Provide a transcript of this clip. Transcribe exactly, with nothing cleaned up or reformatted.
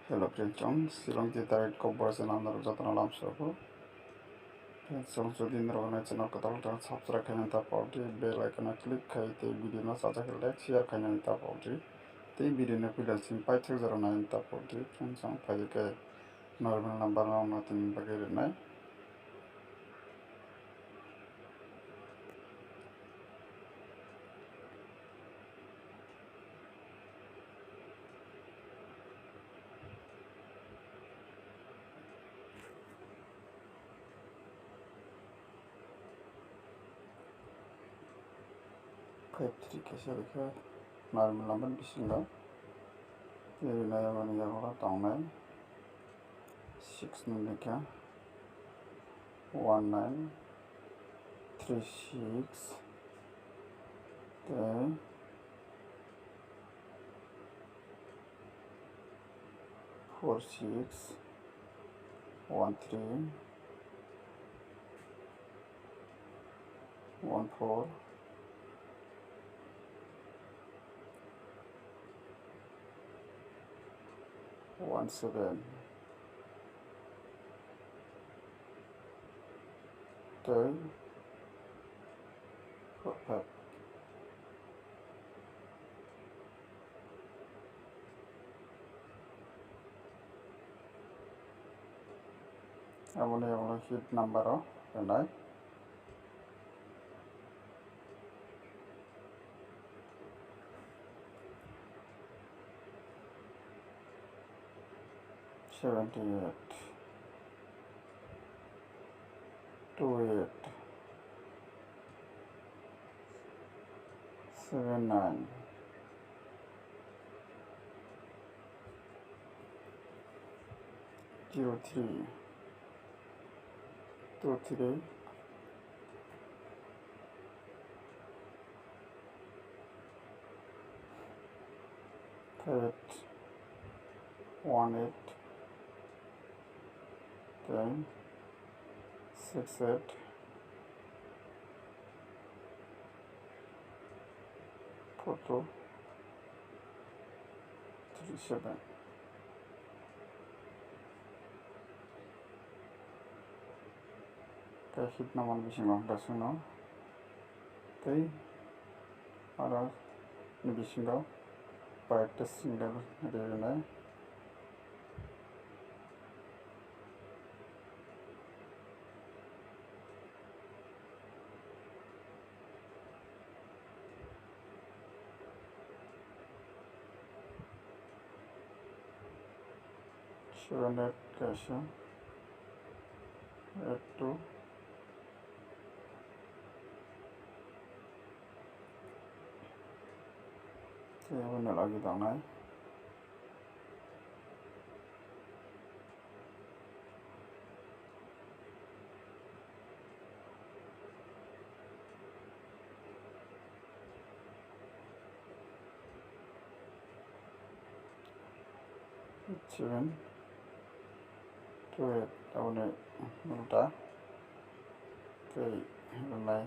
Hello friends, chwng Shillong Titarit Kokborok channel norok jotono lamsoko. Friends, chwng jodi norok nai channel kwtal kwtal subscribe khaina ta paudi, bell icon o click khai tei video no sajak like share khaina ta paudi. Tei video no puila simi paithak jora nai ta paudi. Friends, chwng phai khe normal number no tini bagwi rwnai. Five three kaisa rikha normal number bisingo. Tei nai aboni yago tongnai six ni rikha one nine three six tei four six one three one four one seven tei four five. Aboni ulo hit number o rwnai. Seventy eight, two eight, seven nine, zero three, two three, eight one eight, ten six eight, four two three seven. Tei hit number bisingo hwnkhe chwngno tei aro ni bisingo pai tei single rinai. Seven eight kaisa, eight two, tei aboni logi tongnai. Seven two eight aboni ulta tei rwnai